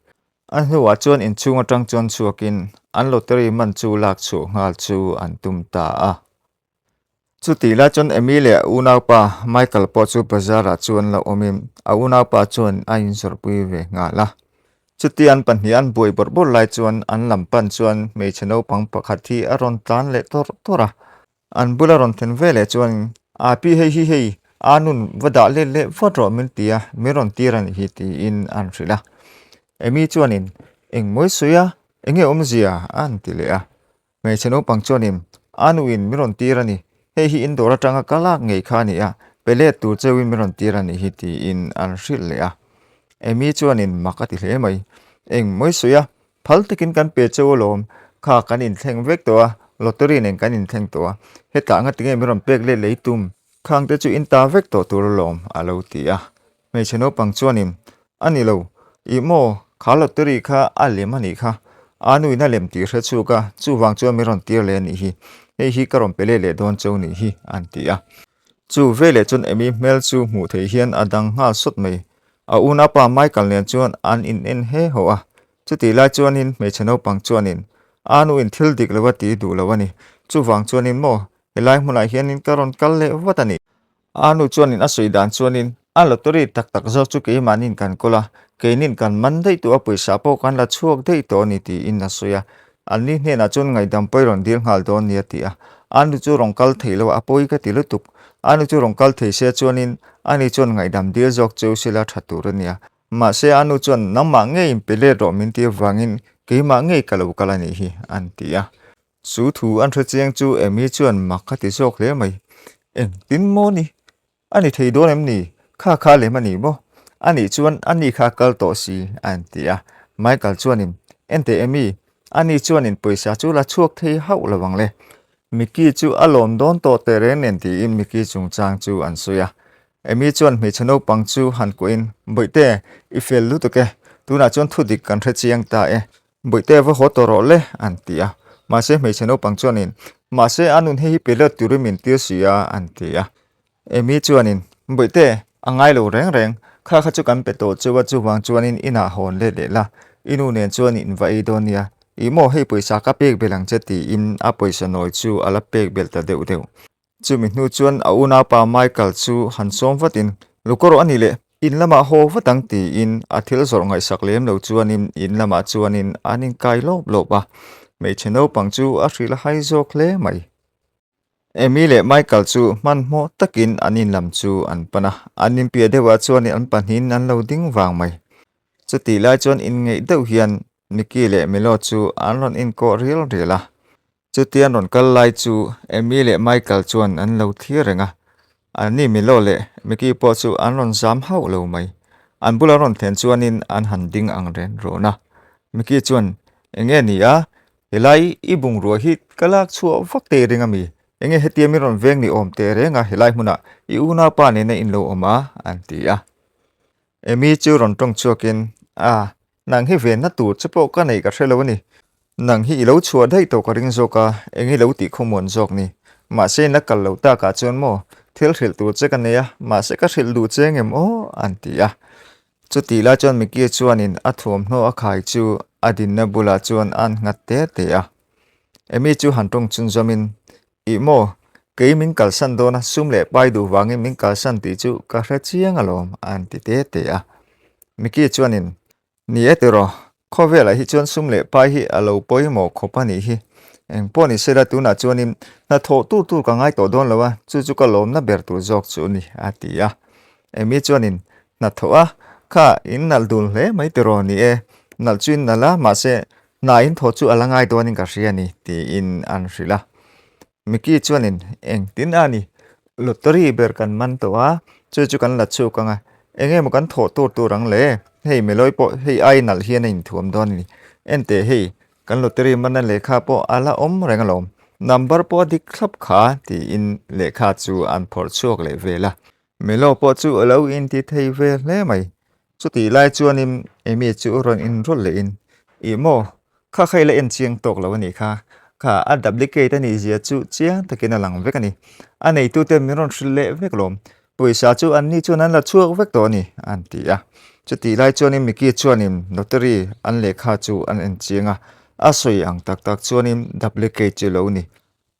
A hnuah chuan inchhung atang chuan chhuakin an lottery man chu lak chhuah nghal chu an tum ta a. Chutih lai chuan Amy leh a unaupa Michael pawh chu bazar ah chuan lo awmin a unaupa chuan a inzawrhpui ve nghal a. Chutia an pahnih an buai bawrh bawrh lai chuan an lam pan chuan hmeichhe naupang pakhat hi a rawn tlan leh tawrh tawrh a. An bula rawn thlen ve leh chuan A pi hei hi hei a nun va dah let leh vat rawh min ti a, min rawn tir a nih hi tiin an hrilh a. Amy chuanin Engmawi sawi a, enge awmzia an ti leh a. Hmeichhe naupang chuanin, A nuin min rawn tir a ni, hei hi in dawr atanga ka lak ngei kha a ni a, pe let tur cheuhin min rawn tir a nih hi tiin an hrilh leh a. Amy chuanin mak a ti hle mai. Eng mawi sawi a, phal takin kan pe cheu alawm, kha kan inthleng vek tawh a, lottery nen kan inthleng tawh a, hetah anga tinge min rawn pek let lei tum, khangte chu in ta vek tawh tur alawm a lo ti a. Hmeichhe naupang chuanin, A ni lo, ih maw, kha lottery kha a lem a nih kha. A nuin a lem tih hre chhuk a, chuvang chuan min rawn tir leh a nih hi. Hei hi ka rawn pe leh leh dawn cheu nih hi, an ti a. Chu veleh chuan Amy hmel chu hmuh theih hian a dang nghal sawt mai. A unaupa Michael nen chuan an in en he haw a. Chutih lai chuanin hmeichhe naupang chuanin, A nuin thil dik lo a ti duh lo a ni. Chuvang chuanin maw, helai hmunah hianin ka rawn kal leh vat a ni. A nu chuanin a sawi dan chuanin a lottery tak tak zawk chu keimahnin kan kawl a, keinin kan man daih tawh a, pawisa pawh kan la chhuak daih tawh a ni tiin a sawi a. Anni hnenah chuan ngaihdam pawi rawn dil nghal dawn nia ti a. A nu chu rawn kal thei lo a, a pawi ka ti lutuk. A nu chu rawn kal thei se chuanin ani chuan ngaihdam dil zawk cheu sila tha tur a nia. Mahse a nu chuan nangmah ngeiin pe let rawh min ti avangin keimah ngei ka lo kal a nih hi an ti a. Chu thu an hre chiang chu Amy chuan mak a ti zawk hle mai. Engtin maw ni? A ni thei dawn em ni? Kha kha lem a ni maw? A nih chuan a ni kha kal tawh si a en ti a. Michael chuanin, Enteh Amy, a ni chuanin pawisa chu la chhuak thei hauh lo ang le. Mickey chu a lawm dawn tawh teh reng nen tiin Mickey chungchang chu an sawi a. Amy chuan hmeichhe naupang chu han kuahin, Bawihte, i fel lutuk e. Tunah chuan thudik kan hre chiang ta e. Bawihte va haw tawh rawh le, an ti a. Mahse hmeichhe naupang chuanin, Mahse a nun hei hi pe let turin min tir si a, an ti a. Amy chuanin, Bawihte, a ngai lo reng reng, kha kha chu kan pe tawh cheu a, chuvang chuanin inah hawn let leh la, i nu nen chuan in va ei dawn nia. Ih maw hei pawisa ka pek belh ang che tiin a pawisa nawi chu a la pek belh ta deuh deuh. Chumi hnu chuan a unaupa Michael chu han sawm vatin, Luka rawh a ni le, in lamah haw vat ang tiin a thil zawrh ngaihsak lem lo chuanin in lamah chuanin an inkai lawp lawp a, hmeichhe naupang chu a hrilh a hai zawk hle mai. Amy leh Michael chu hmanhmawh takin an in lam chu an pan a, an inpiah deuhah chuanin an pahnihin an lo ding vang mai. Chutih lai chuan inngeih deuh hian Mickey leh Milo chu an rawn inkawh rial rial a. Chutia an rawn kal lai chu Amy leh Michael chuan an lo thlir reng a, anni Milo leh Mickey pawh chu an rawn zam hauh lo mai. An bula rawn thlen chuanin an han ding ang ren rawn a. Mickey chuan, Enge ni a? Helai i bungrua hi ka lak chhuah vak teh ring ami? Enge hetia min rawn veng ni awm teh reng a helai hmunah i unaupa nena in lo awm a? an ti a. Amy chu rawn tawng chhuakin, A, nang hi venna tur che pawh ka neih ka hre lo a ni. Nang hi i lo chhuah daih tawh ka ring zawk a, eng i lo tih khawmuan zawk ni. Mahse in la kal lo takah chuan maw, thil hrilh tur che ka nei a, mahse ka hrilh duh che ngem aw, an ti a. Chutih lai chuan Mickey chuanin a thuamhnaw a khai chu a dinna bulah chuan a nghat te te a. Amy chu han tawng chhunzawmin, Ih maw, kei min kalsan dawn a, sum leh pai duh vangin min kalsan tih chu ka hre chiang alawm, a han ti te te a. Mickey chuanin, Ni e tiraw, khawvelah hi chuan sum leh pai hi a lo pawimawh khawp a nih hi. Eng pawh ni sela tunah chuanin hnathawh tur tur ka ngai tawh dawn lo a, chu chu ka lawmna ber tur zawk chu a ni, a ti a. Amy chuanin, Hnathawh a, kha in nalh dul hle mai tiraw ni e, nalh chu in nalh a, mahse Hna in thaw chu a la ngai dawnin ka hria a ni, tiin an hrilh a. Mickey chuanin, Engtin a ni? Lottery ber kan man tawh a, chu chu kan la chhuk ang a, eng emaw kan thawh tur tur ang le? Hei Meloy pawh hei ai nalh hian a inthuam dawn a ni. Enteh hei, kan lottery manna lehkha pawh a la awm reng alawm. Number pawh a dik thlap kha, tiin lehkha chu an phawrh chhuak leh vel a. Melo pawh chu a lo inti thei ve hle mai. Chutih lai chuanin Amy chu rawn inrawlh lehin, Ih maw, kha kha i la en chiang tawk lo a nih kha. Kha a duplicate a nih zia chu chiang takin a lang vek a ni. A neitute min rawn hrilh leh vek lawm. Pawisa chu anni chuan an la chhuak vek tawh a ni, an ti a. Chutih lai chuanin Mickey chuanin notary an lehkha chu an en chiang a, a sawi ang tak tak chuanin duplicate chu lo ni.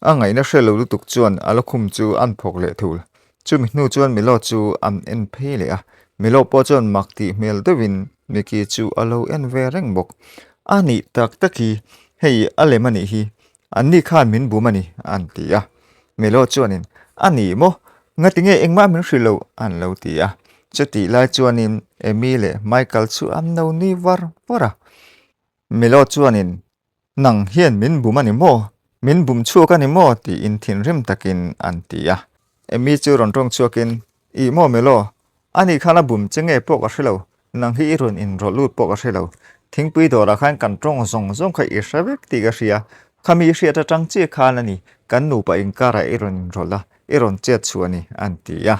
A ngaihna hre lo lutuk chuan a lukhum chu an phawk leh thul. Chumi hnu chuan Milo chu an en phei leh a, Milo pawh chuan mak tih hmel deuhin Mickey chu a lo en ve reng bawk. A nih tak tak hi, hei a lem a nih hi, anni khan min bum a ni, an ti a. Milo chuanin, A ni maw? Ngati nge engmah min hrilh loh? an lo ti a. Chutih lai chuanin Amy leh Michael chu an lo nui var var a. Milo chuanin, Nang hian min bum a ni maw? Min bum chhuak a ni maw? tiin thinrim takin an ti a. Amy chu rawn tawng chhuakin, Ih maw Melo, ani khan a bum che nge pawh ka hre lo, nang hi i rawn inrawlh lut pawh ka hre lo. Thingpui dawrah khan kan tawng zawng zawng kha i hre vek tih ka hria, khami i hriat atang chiah khan a ni, kan nupa inkarah i rawn inrawlh a, i rawn chet chhuah a ni, an ti a.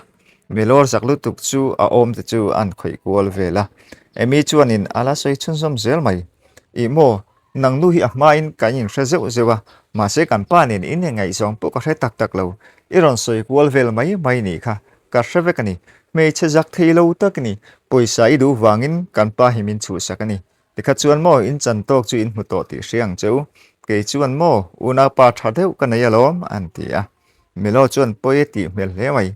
Melor zak lutuk chu a awm te chu an khawih kual vel a. Amy chuanin a la sawi chhunzawm zel mai. Ih maw, Nang nu hi a hmain kan inhre zeuh zeuh a, mahse kan pa nen in ngaihzawng pawh ka hre tak tak lo. I rawn sawi kual vel mai mai nih kha, ka hre vek a ni. Hmeichhe zak thei lo tak i ni, pawisa i duh vangin kan pa hi min chhuhsak a ni. Tikha chuan maw in chan tawk chu in hmu tawh tih hria ang che u. Kei chuan maw unaupa tha deuh ka nei alawm, an ti a. Melo chuan pawi a tih hmel hle mai.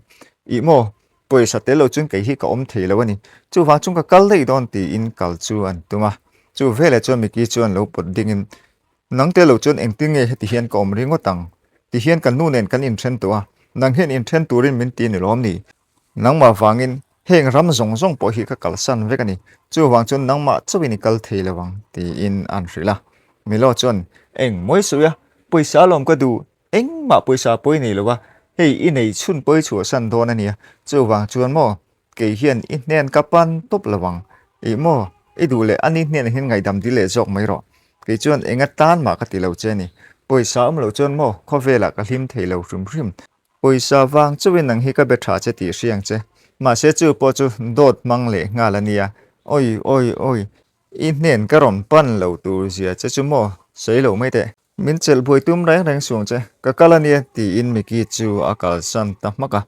Ih maw, Pawisa tel lo chuan kei hi ka awm thei lo a ni. Chuvang chuan ka kal daih dawn tiin kal chu an tum a. Chu veleh chuan Mickey chuan lo pawt dingin, Nang tel lo chuan engtin nge heti hian ka awm ringawt ang? Ti hian ka nu nen kan inthen tawh a, nang hian inthen turin min ti ni lawm ni? Nangmah vangin heng ram zawng zawng pawh hi ka kalsan vek a ni. Chuvang chuan nangmah chauhin i kal thei lo ang tiin an hrilh a. Milo chuan, Eng mawi suih a, pawisa alawm ka duh Engmah pawisa pawi nei lo a, hei i nei chhun pawi chhuahsan dawn a nia, chuvang chuan maw kei hian i hnen ka pan tawp lo ang, ih maw i duh leh ani hnenah hian ngaihdam dil leh zawk mai rawh, kei chuan enga tan mah ka ti lo che a ni, pawisa awm loh chuan maw khawvelah ka hlim thei lo hrim hrim, pawisa vang chauhin nang hi ka be tha che tih hria ang che, mahse chu pawh chu dawt hmang leh nghal a nia, awi awi awi i hnen ka rawn pan lo tur zia che chu maw sawi lo mai teh. Min chelh buai tum reng reng suang che, ka kal a nia tiin Mickey chu a kalsan ta hmak a.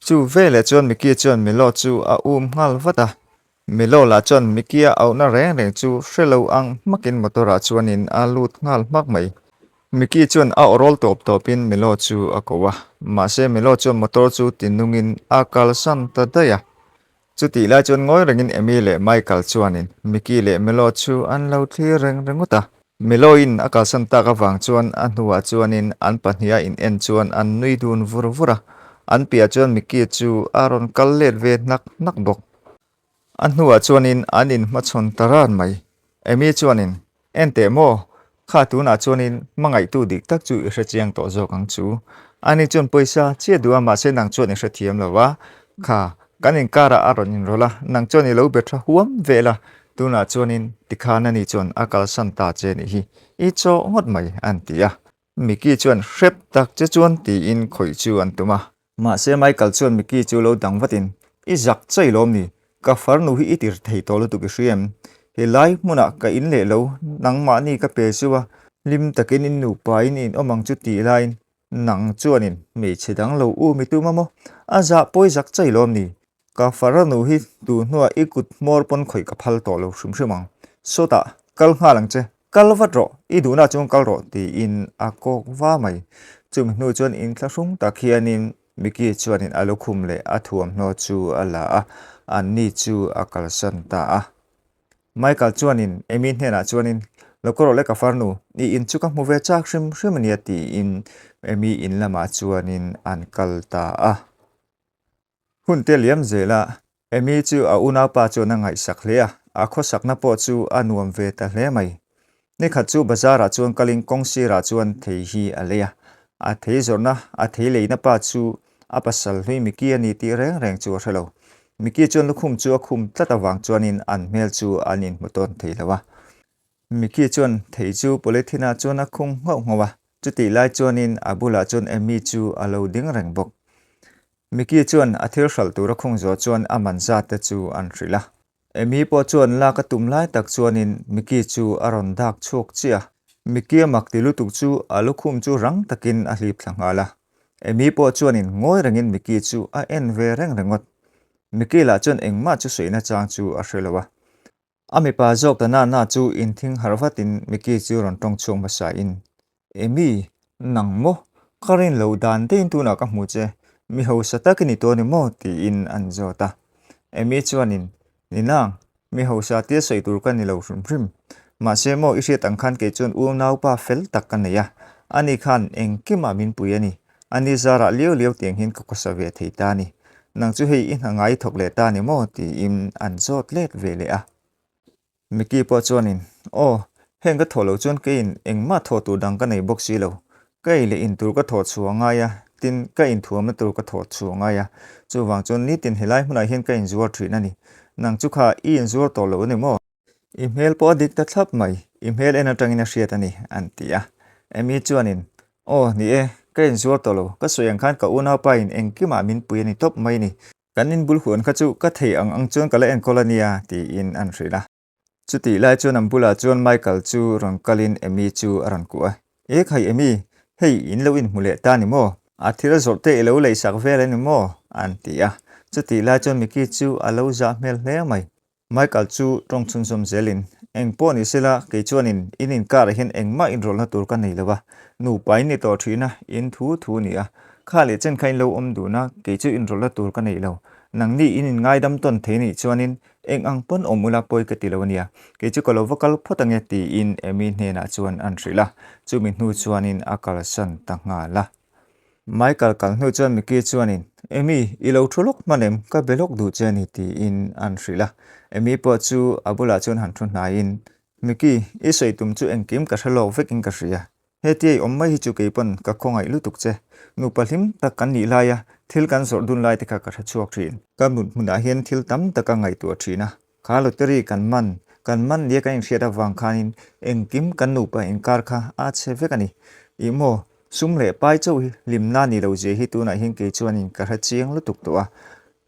Chu veleh chuan Mickey chuan Milo chu a um nghal vat a. Milo lah chuan Mickey a auhna reng reng chu hre lo ang hmakin motor ah chuanin a lut nghal hmak mai. Mickey chuan a awrawl tawp tawpin Milo chu a ko a, mahse Milo chuan motor chu tinungin a kalsan ta daih a. Chutih lai chuan ngawi rengin Amy leh Michael chuanin Mickey leh Melo chu an lo thlir reng ringawt a. Melo-in a kalsan tak avang chuan a hnuah chuanin an pahniha in en chuan an nui dun vur vur a, an piah chuan Mickey chu a rawn kal let ve hnak hnak bawk. A hnuah chuanin an inhmachhawn ta ran mai. Amy chuanin, En teh maw? Kha tunah chuanin hmangaihtu dik tak chu i hrechiang tawh zawk ang chu. Ani chuan pawisa chiah duh a mahse nang chuan i hrethiam lo a. Kha, kan inkarah a rawn inrawlh a, nang chuan i lo be tha huam vel a, tunah chuanin tikhan ani chuan a kalsan ta che nih hi, i chaw ngawt mai an ti a. Mickey chuan hrep tak che chuan tiin khawih chu an tum a. Mahse Michael chuan Mickey chu lo dang vatin, I zak chai lawm ni, ka farnu hi i tir thei tawh lutuk i hria em? Helai hmunah ka in leh lo, nangmahni ka pe chu a, hlim takin in nupa in in awm ang chu tih laiin nang chuanin hmeichhe dang lo um i tum a maw? A zah pawi zak chai lawm ni, Ka faranu hi tu hnuah i kut hmawr pawn khawih ka phal tawh lo hrim hrim ang. Sawtah, kal nghal ang che, kal vat rawh, i duhna chuan kal rawh tiin a kawk va mai. Chumi hnu chuan inthlahrung tak hianin Mickey chuanin a lukhum leh a thuamhnaw chu a la a, anni chu a kalsan ta a. Michael chuanin Amy hnenah chuanin, Lo ka rawh le ka farnu, i in chu ka hmu ve chak hrim hrim ania tiin Amy in lamah chuanin an kal ta a. Hun te liam zela Amy chu a unaupa chuan a ngaihsak hle a, a khawsakna pawh chu a nuam ve ta hle mai. Nikhat chu bazar-ah chuan kalin kawng sirah chuan thei hi a lei a, a thei zawrhna, a thei leina pa chu a pasal hlui Mickey a ni tih reng reng chu a hre lo. Mickey chuan lukhum chu a khum tlat avang chuanin an hmel chu an inhmu tawn thei lo a. Mickey chuan thei chu polythene-ah chuan a khung nghauh nghauh a, chutih lai chuanin a bulah chuan Amy chu a lo ding reng bawk. Mickey chuan a thil hralh tur a khung zawh chuan a man zat te chu an hrilh a. Amy pawh chuan lak a tum lai tak chuanin Mickey chu a rawn dak chhuak chiah a. Mickey a mak ti lutuk chu a lukhum chu rang takin a hlip thla nghal a. Amy pawh chuanin ngawi rengin Mickey chu a en ve reng ringawt. Mickey lah chuan engmah chu sawina chang chu a hre lo a. A mipa zawk ta na na chu inthing harh vatin Mickey chu rawn tawng chhuak hmasa in, Amy, nang maw? Ka rin loh dan deihin tunah ka hmu che, mi hausa tak i ni tawh a ni maw? tiin an zawt a. Amy chuanin, Ni nang, mi hausa tia sawi tur ka ni lo hrim hrim. Mahse maw i hriat ang khan kei chuan unaupa fel tak ka nei a, ani khan engkimah min pui a ni. A ni zarah liau liau tiang hian ka khawsa ve thei ta a ni. Nang chu hei i hna ngai thawk leh ta a ni maw? tiin an zawt let ve leh a. Mickey pawh chuanin, Aw, heng ka thawh loh chuan keiin engmah thawh tur dang ka nei bawk si lo. Ka ei leh in tur ka thawh chhuah ngai a, tin, ka inthuamna tur ka thawh chhuah ngai a. Chuvang chuan nitin helai hmunah hian ka inzuar thin a ni. Nang chu kha i inzuar tawh lo a ni maw? I hmel pawh a dik ta thlap mai, i hmel en atangin a hriat a ni, an ti a. Amy chuanin, Aw, ni e, ka inzuar tawh lo, ka sawi ang khan ka unaupa in engkimah min pui a ni tawp mai ni. Kan inbul huan kha chu ka thei ang ang chuan ka la enkawl a nia, tiin an hrilh a. Chutih lai chuan an bulah chuan Michael chu rawn kalin Amy chu a rawn kuah a. E khai Amy, hei in lo inhmu leh ta ni maw? A thil zawrh te i lo leisak vel a ni maw? an ti a. Chutih lai chuan Mickey chu a lo zah hmel hle mai. Michael chu tawng chhunzawm zelin, Eng pawh ni sela, kei chuanin in inkarah hian engmah inrawlhna tur ka nei lo a, nupa in ni tawh thin a, in thu thu ni a, kha leh chen kha in lo awm dun a, kei chu inrawlhna tur ka nei lo. Nangni in inngaidam tawn thei nih chuanin eng ang pawn awm ula pawi ka ti lo ania, kei chu ka lo va kal phawt ange tiin Amy hnenah chuan an hrilh a, chumi hnu chuanin a kalsan ta nghal a. Michael kal hnu chuan Mickey chuanin, Amy, i lo thu lawk hman em? Ka be lawk duh che a ni, tiin an hrilh a. Amy pawh chu a bulah chuan han thu hnaiin, Mickey, i sawi tum chu engkim ka hre lawk vekin ka hria. Hetia i awm mai hi chu kei pawn ka khawngaih lutuk che. Nupa hlim tak kan nih laia thil kan zawrh dun lai te kha ka hre chhuak thin. Ka mut hmunah hian thil tam tak a ngaihtuah thin a. Kha lottery kan man, kan man nia kan inhriat avang khanin engkim kan nupa inkar kha a chhe vek a ni. Ih maw, sum leh pai chauh hi hlimna ni lo zia hi tunah hian kei chuanin ka hre chiang lutuk tawh a.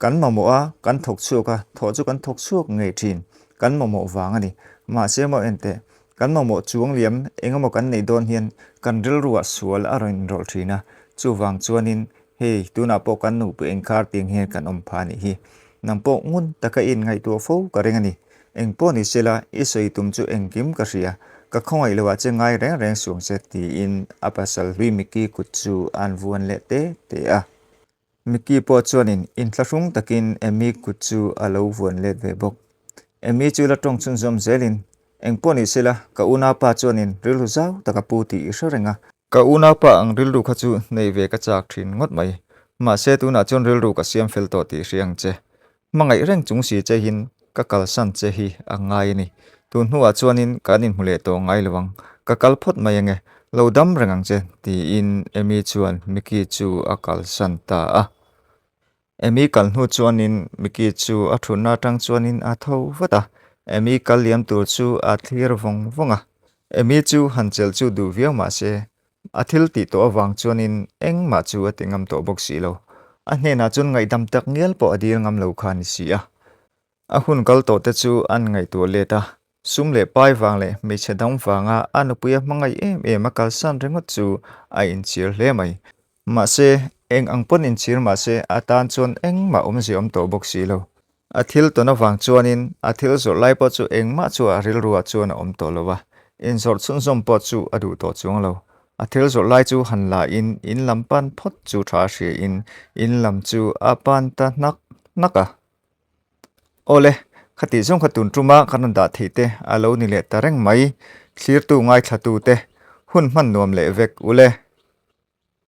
Kan mamawh a, kan thawk chhuak a, thawh chu kan thawk chhuak ngei thin. Kan mamawh vang a ni. Mahse maw enteh, kan mamawh chuang liam eng emaw kan neih dawn hian kan rilruah sual a rawn inrawlh thin a. Chuvang chuanin Hei, tunah pawh kan nupui engkhar tiang hian kan awm pha anih hi. Nang pawh ngun taka i inngaihtuah fo ka ring a ni. Eng pawh ni sela, i sawi tum chu engkim ka hria. Ka khawngaih loh ah che ngai reng reng suang che tiin a pasal hlui Mickey kut chu an vuan leh te te a. Mickey pawh chuanin inthlahrung takin Amy kut chu a lo vuan let ve bawk. Amy chu la tawng chhunzawm zelin, Eng pawh ni sela, ka unaupa chuanin rilru zau tak a pu tih i hre reng a. Ka unaupa ang rilru kha chu nei ve ka chak thin ngawt mai. Mahse tunah chuan rilru ka siam fel tawh tih hria ang che. Hmangaih reng chung si che hin ka kalsan che hi a ngai a ni. Tun hnuah chuanin kan inhmu leh tawh ngai lo ang. Ka kal phawt mai ange, lo dam reng ang che, tiin Amy chuan Mickey chu a kalsan ta a. Amy kal hnu chuanin Mickey chu a thutna atang chuanin a tho vat a, Amy kal liam tur chu a thlir vawng vawng a. Amy chu han chelh chu duh viau mah se, a thil tih tawh avang chuanin engmah chu a ti ngam tawh bawk si lo. A hnenah chuan ngaihdam tak ngial pawh a dil ngam lo kha a ni si a. A hun kal tawh te chu an ngaihtuah let a, sum leh pai vang leh hmeichhe dang vanga a nupuia hmangaih em em a kalsan ringawt chu a inchhir hle mai. Mahse, eng ang pawn inchhir mahse a tan chuan engmah awmzia awm tawh bawk si lo. A thil tawn avang chuanin a thil zawrh lai pawh chu engmah chu a rilruah chuan a awm tawh lo a, inzawrh chhunzawm pawh chu a duh tawh chuang lo. A thil zawrh lai chu han la in in lam pan phawt chu tha hria in in lam chu a pan ta hnak hnak a. Awle, khatih zawng kha tun tuma kan rawn dah theih te a lo ni leh ta reng mai, thlirtu ngaithlatute, hun hman nuam leh vek ule.